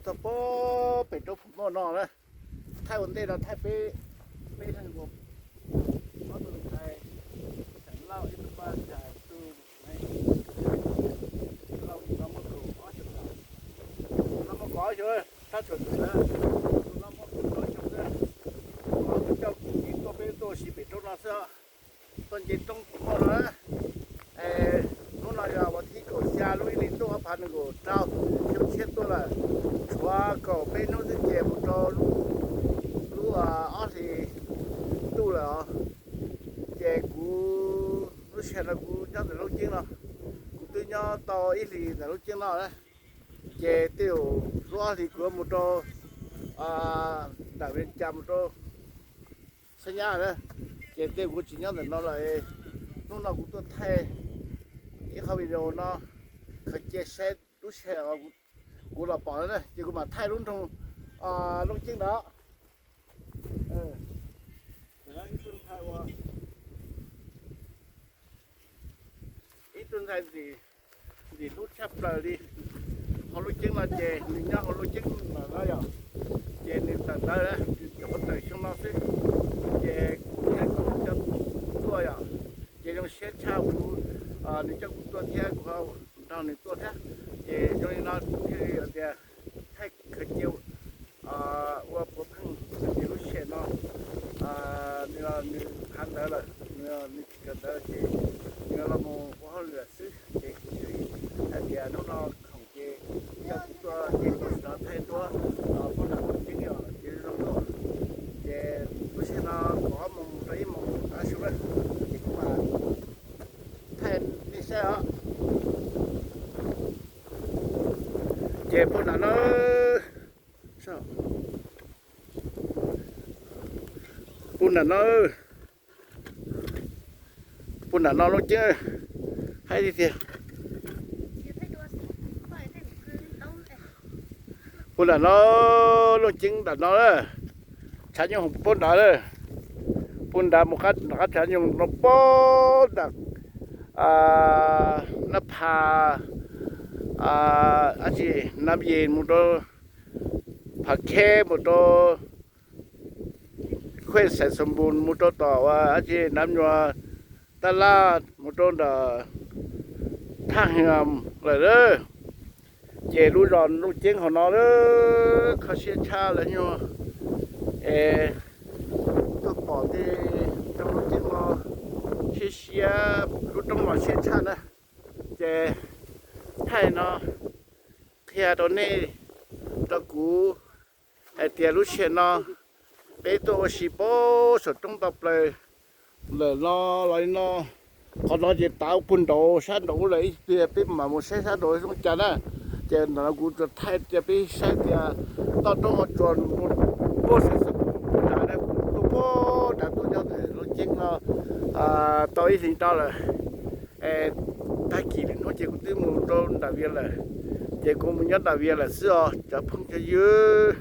txog pem roob Phum Moj no na. Thaij ua ntej no thaij peb, peb leeg ua ob tug ntxhais, Xeem Lauj ib tug, Paj Xais ib tug, Lauj no muaj kaum ob xyoos, no muaj kaum ob xyoos, tab tshuav tus no, tus no muaj kaum ob xyoos xwb. Kuv coj kuv txiv tuaj, peb tuaj ua si pem roob no xwb, tuaj nce roob Phum Moj no. Hnub no yog vas thib kaum xya lub ib hlis ntuj ob phav nees nkaum rau, xyoo tshiab tuaj lawm. Tshuav kaum peb hnub xwb ces mus rau lub, lub ob hlis ntuj lawm os. Ces kuv lub sij hawm no kuv nyob ntawm Looj Ceeb no, kuv twb nyob tau ib hlis ntawm Looj Ceeb no na. Ces tej zaum lub ob hlis kuv yuav mus rau nram Vias Cas mus rau Xab Nyab na. Ces tej kuv tsis nyob ntawm no lawm. Hnub no kuv tuaj thaij ib qho video no, khaws cia saib lub sij hawm kuv los pom na, ces kuv mam thaij lub nroog Looj Ceeb no. Ib tug ntxhais ntxim hlub tshaj plaws li. Hauv Looj Ceeb no ces nws nyob hauv Looj Ceeb no yog, ces nws tawm ntawv, nws cov tawm xyoo no xwb, ces kuv thiab kuv coj tuaj yom, ces zoo siab tshaj kuv, nws coj kuv tuaj thiab kuv nrog nws tuaj thiab. Ces zoo li no kuv thiaj li tias thaij khaws cia ua puav pheej hais tias lub sij hawm no nws, nws phav ntawv lawm, nws tsis kawm ntawv ces nws los mus ua hauj lwm xwb. Ces kuv thiaj li hais tias hnub no khoom ces coj kuv tuaj ces kuv tsis tau thaij duab pub nram Looj Ceeb os, ces zoo tuaj. Ces lub sij hawm no kaum ob moos rau ib moos tav su lawm, ces kuv mam thaij nej saib os. Ces puag nram no, puag nram no, puag nram no Looj Ceeb, haib tiag tiag. Puag nram no, Looj Ceeb nram no, tshav nyooj hoom puag nrad lawm, puag nrad mus qab, nram qab tshav nyooj no puag nram Nab Pha, dab tsi, Nab Yes mus rau Phav Kheb mus rau Khuej Xais Xas Npus mus rau tom dab tsi Nab Nyuas Tab Laj mus rau nram Thaj Hiam lawm. Ces lub zos Looj Ceeb hauv no lawm kho siab tshaj lawm nyuag es tuaj pom tej roob Looj Ceeb no siab siab, lub roob no siab tshaj na. Ces thaij no qhia rau nej, rau kuv hais tias lub sij hawm no peb tuaj ua si puag saum roob tau plaws lawm no, los li no. Qhov no ces tav puag nraud sab nraud lawm ib pliag peb mam mus saib sab nraud zoo cas na. Ces ntawm no kuv tsuas thaij tias peb saib tias toj roob hauv tsuas puag saum xab puag nrad, kuv tuaj puag nrad tuaj nyob ntawm Looj Ceeb no tau ib hlis rau lawm. Tag kis lwm hnub ces kuv twb mus rau nram Vias lawm, ces kuv mus nyob nram Vias lawm xwb os cov phooj cov ywg.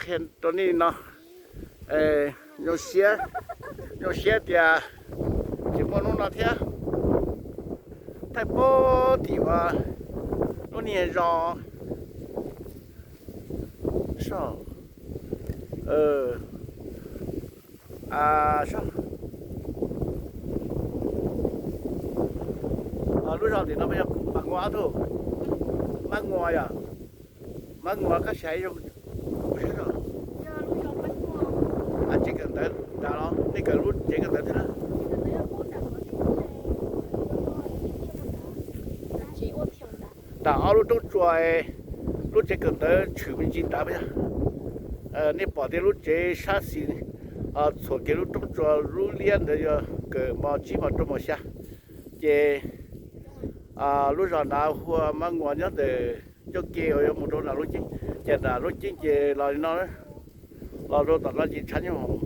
Qhia rau nej no, zoo siab, zoo siab tias tseem muaj hnub no thiab. Thaij puag tim uas lub niag zos, lub zos tim no yog Mab Nguas ob tug, Mab Nguas yog, Mab Nguas kab sa zoo, kuv saib os. Tsev kawm ntawv nrad los nej kawm lub tsev kawm ntawv twg na? Nram ob lub roob tsua, lub tsev kawm ntawv tshwm me ntsis nrad yog. Nej pom tias lub tsev sab xis txhuam kiag lub roob tsua lub liab ntawd yog kawm mos tsib mos rau mos xya. Ces lub zos nrad hu ua Mab Nguas nyob ntawm ncauj ke uas yuav mus rau nram Looj Ceeb. Ces nram Looj Ceeb ces los li no, los rau tom no ces tshav nyooj hoom.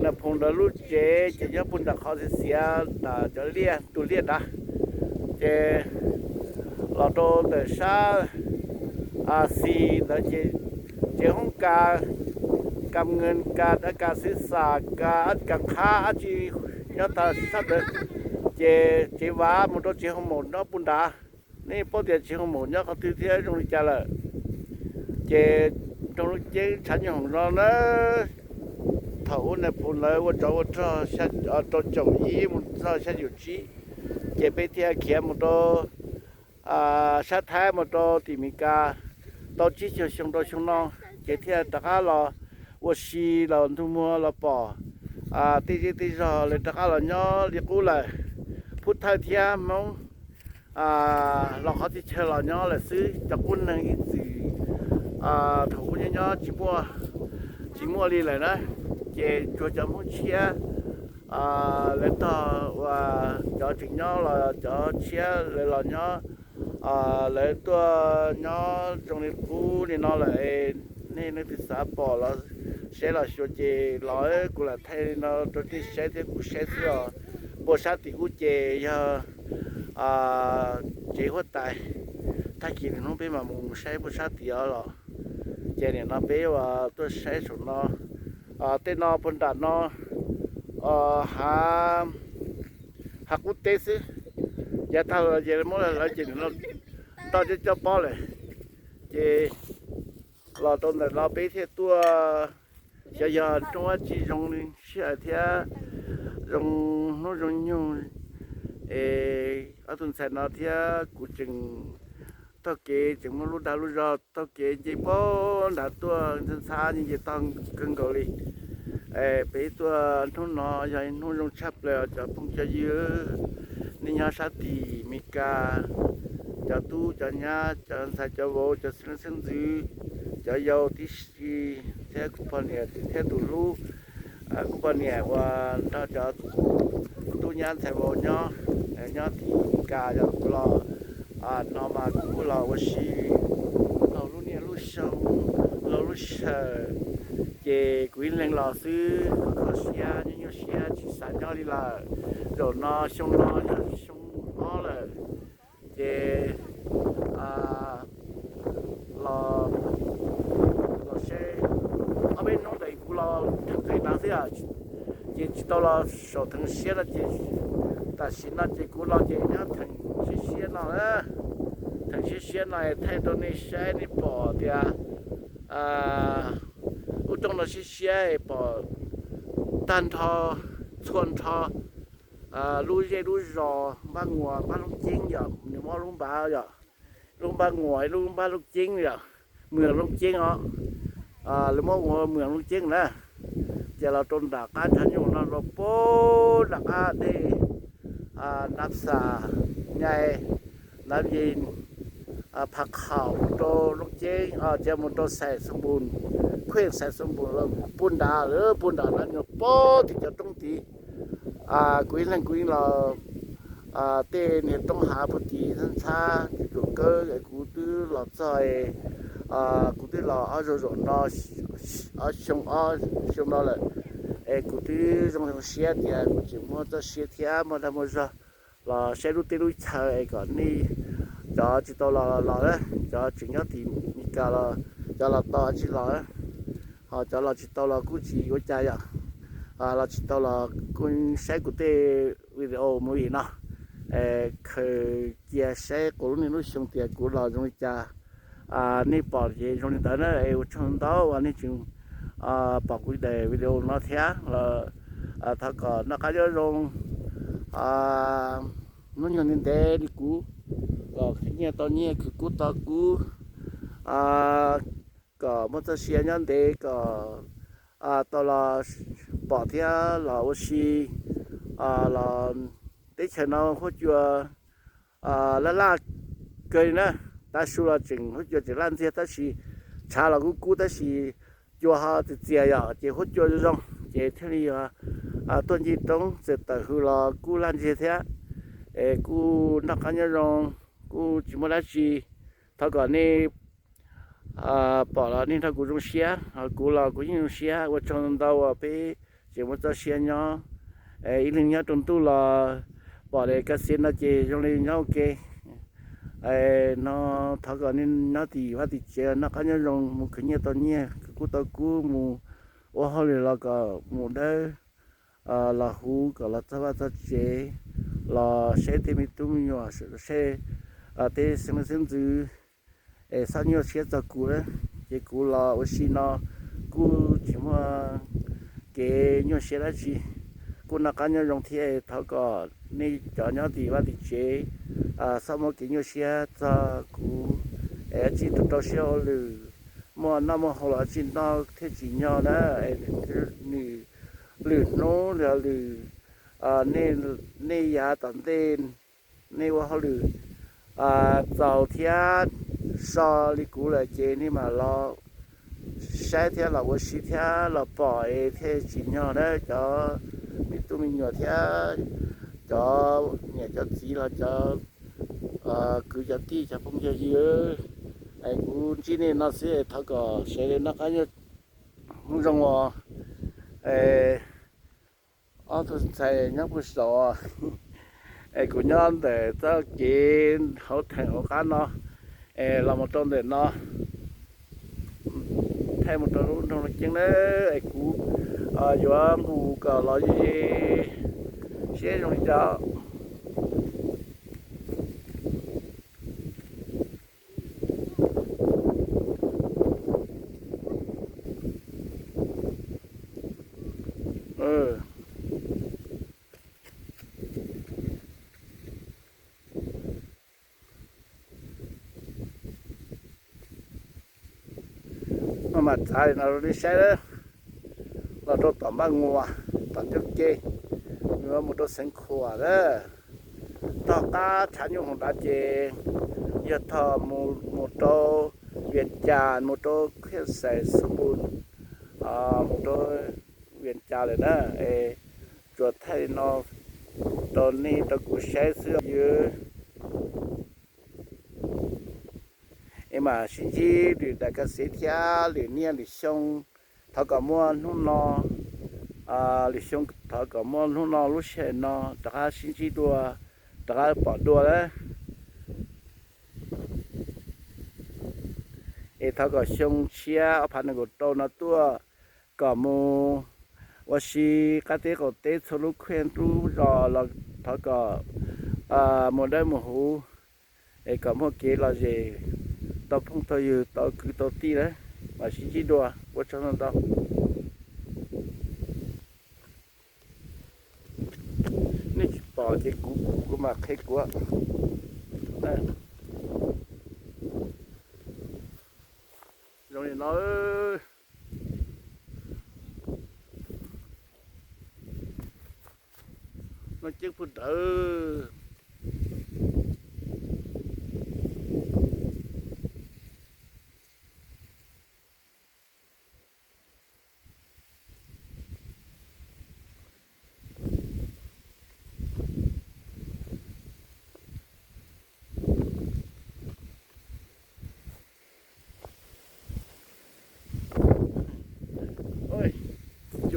Nais Phoo ntawd lub tsev ces nyob puag nram qhov xiav xiav nram cov liaj tus liaj nrad. Ces los rau ntawm sab xis ntawd ces tsev hoob kas, kas nws kas dab kas xwb xas kas, kas qhab dab tsi nyob tag sab ntawd. Ces tsev vav mus rau tsev hoo maum nyob puag nrad. Nej paub tias tsev hoo maum nyob qhov twg thiab zoo li cas lawm? Ces nroog Lub Ceeb tshav nyooj hoom no na, thaum ub nais phoo lawv ua tsov ua rog rau caum ib mus txog xya caum tsib, ces peb thiaj khiav mus rau sab Thaib mus rau tim Meskas tau tsib caug xyoo rau xyoo no, ces thiaj rov qab los ua si los ntug muag los pom tej zej tej zog lawv rov qab los nyob li qub lawm. Phuv Thawj thiab Hmoob los qhov txhia chaw los nyob lawm xwb, cov qub neeg ib txwm thaum ub nyob nyob tsis muaj, tsis muaj li lawm na. Ces tsuas cov Hmoob tshiab lawv tog uas cov tseem nyob los cov tshiab lawv los nyob, lawv tuaj nyob zoo li qub li no lawm. Nej leej twg xav pom los saib los xyuas ces los, kuv lam thaij li no rau nej saib thiab kuv saib xwb os. Npuaj sab tim ub ces yog tsev huab tais, tag kis lwm hnub peb mam mus saib npuaj sab tim os los. Ces nim no peb uas tuaj saib saum no, tej no puag nram no hav, hav qub teb xwb. Yav tag los ces muab hlawv ces nim no nto cov cov pob lawm. Ces los rau ntawm no peb thiaj tuaj, xyov yog rooj dab tsi zoo li sij hawm thiab zoo hnub zoo nyoog es ob tug ntxhais no thiab kuv tseem taug kev tseem muaj lub dag lub zog taug kev nce puag nrad tuaj ntxhab ntxhab nce nce tog kawg nkaus li. Peb tuaj hnub no yog ib hnub zoo tshaj plaws cov phooj cov ywg, nej nyob sab tim Meskas, cov tub cov nyab cov ntxhais cov vauv cov xeeb leej xeeb ntxwv, cov yau tib si thiab kuv poj niam thiab tus hlub, kuv poj niam uas nrog cov tub nyab ntxhais vauv nyob, nyob tim Meskas yog kuv los no mas kuv kuj los ua si tau lub niaj lub xyoo, lub lub sij hawm, ces kuv ib leeg los xwb, kho siab nyuaj nyuaj siab tsis xav nyob li lawm. Zaum no xyoo no yog xyoo ob lawm, ces los, los seb, ob peb hnub ntawd kuv los theem qis no xwb, ces tsis tau los saum theem siab no ces tam sim no ces kuv los ces nyob theem siab siab no na. Theem siab siab no thaij rau nej saib nej pom tias lub rooj no siab siab pom tag nrho txhua nrho lub zej lub zos, npab nguas npab Looj Ceeb yom, nws muab lub npab yom, lub npab nguas lub npab Looj Ceeb yom, Mws Looj Ceeb os, lawv muab ua Mws Looj Ceeb na. Ces los rau nram qab tshav nyooj no los puag nram qab dej Nab Xas, Nyai, Nab Yees, Phav Khaum mus rau Looj Ceeb, ces mus rau Xais Xoo Npus, Khuej Xais Xoo Npus los puag nrad lawm, puag nram no nyuag puag tim cov roob tid. Kuv ib leeg kuv yeej los tej niag roob hav puag tid ntxhab ntxhab, ces tuam kawb es kuv twb los txog, kuv twb los ob zaug zaum no, ob xyoo, ob xyoo no lawm, es kuv twb zoo zoo siab tias kuv tseem muaj txoj sia thiab muaj dag muaj zog los saib lub teb lub chaw es kom nej cov tsis tau los los, cov tseem nyob tim Meskas los cov los tau tsis los, ho cov los tsis tau los kuj tsis ua cas yom, los tsis tau los kuj saib kuv tej video movie no, khaws cia saib kuv lub niaj lub xyoo tias kuv los zoo li cas. Nej pom ces zoo li ntawd na, es ua tsaug ntau uas nej tseem pom kuv daim video no thiab los thov kom noj qab nyob zoo, hnub nyoog ntev ntev li kuv, los khwv nyiaj tau nyiaj khwv kub tau kub, kom muaj txoj sia nyob ntev kom tau los pom thiab los ua si. Los teb chaws no huab cua laj laj kawg li na, tav su los tseem huab cua tseem laj ntxiag tab sis tshav los kub kub tab sis cua ho txias txias yom, ces huab cua zoo ces thiaj li tuaj nce roob txawm tawm hws los kuj laj ntxiag thiab. Es kuj noj qab nyob zoo, kuj tsis muaj dab tsi. Thov kom nej pom los nej nrog kuv zoo siab, ho kuv los kuv yeej zoo siab. Ua tsaug ntau uas peb tseem muaj txoj sia nyob, ib leeg nyob rau ntuj los pom li ka xi no ces zoo li nyob ua ke. No thov kom nej nyob tim vaj tim tsev noj qab nyob zoo, mus khwv nyiaj tau nyiaj, khwv kub tau kub, mus ua hauj lwm los kom mus dawb, los huv kom los txog vaj txog tsev, los saib tej me tub me nyuam, saib tej xeeb leej xeeb ntxwv, es txhob nyuaj siab txog kuv na. Ces kuv los ua si no kuj tsis muaj kev nyuaj siab dab tsi, kuj noj qab nyob zoo thiab. Thov kom nej cov nyob tim vaj tim tsev txhob muaj kev nyuaj siab txog kuv, es tsij rau rau siab ua lwm, muaj noj muaj haus los tsij noj thiaj tsim nyog na. Nws lwm hnub los lwm, nej yav tom ntej nej ua hauj lwm txaus thiab so li kuv lawm ces nej mam los saib thiab los ua si thiab los pom es thiaj tsim nyog na cov me tub me nyuam thiab cov niam cov txiv los cov kwv cov tij cov phooj cov ywg. Es kuv ntsib nej no xwb, thov kom sawv daws noj qab nyob zoo os. Ob tug ntxhais nyob puag saud, es kuv nyob ntawm txoj kev hauv theem hauv qab no, es los mus rau ntawm no, thaij mus rau lub nroog Looj Ceeb na, es kuv yuav mus kom los ze siab zoo li cas. Maj mam txav li no rau nej saib, los rau tom Npaj Nguas, tom ncauj ke, yuav mus rau Xeev Khuam na. Tog qab tshav nyuj hoom nrad ces yog tog mus rau Vias Cas, mus rau Khiaj Xais Xu Npus, mus rau Vias Cas lawm na. Es tsuas thaij li no rau nej rau kuv saib xwb os. Es mam sib ntsib lwm daim ka xev thiab lwm niaj lwm xyoo. Thov kom muaj hnub no, lwm xyoo thov kom muaj hnub no lub sij hawm no rov qab sib ntsib dua, rov qab pom dua lawm. Es thov kom xyoo tshiab ob phav nees nkaum rau no tuaj kom mus ua si qab teb qaum teb txhua lub khuej lub zos los thov kom mus dawb mus huv, es kom muaj kev lom zem tau phooj tau ywg tau kwv tau tij lawm. Mam sib ntsib dua, ua tsaug ntau. Nej tsis pom ces kuv, kuv mam qhia kuv. Zoo li no, no ceeb pug dawv.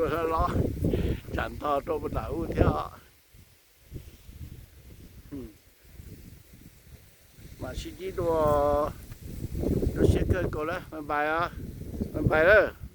Cua los tsam ntog rau nram ub thiab. Mam sib ntsib dua, zoo siab kawg nkaus lawm, bye bye, bye bye lawm.